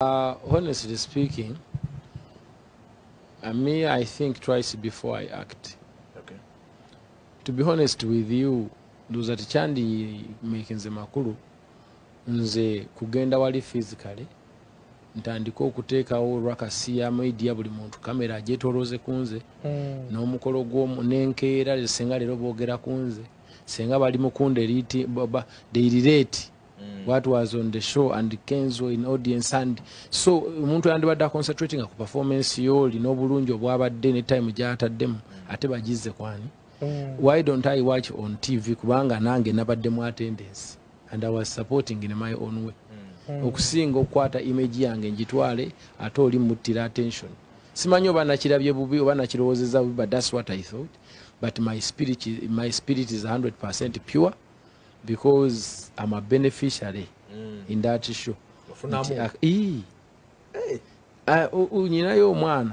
Honestly speaking, me, I think twice before I act. To be honest with you, ndowooza tekyandi makinze makulu nze kugenda wali physically ntandike okuteekawo ruckus ya media, buli muntu kamera agyetolooze ku nze n'omukolo gw'omu n'enkeera senga leero boogera ku nze, senga bali mukunda eriti they relate what was on the show and Kenzo in audience. And so omuntu yandibadde concentrating ku performance y'oli n'obulungi obwabadde ne time gy'ataddemu, ate bagizze kwani? Why don't I watch on TV? Kubanga nange nabadde mu attendance and I was supporting in my own way, okusinga okukwata image yange ngitwale ate oli muttira attention. Simanyi oba nakirabye bubi oba nakirowoozeza bubi, but that's what I thought. But my spirit is 100% pure because I'm a beneficiary in that show. Ofunamu. Nti, nyinayo omwana.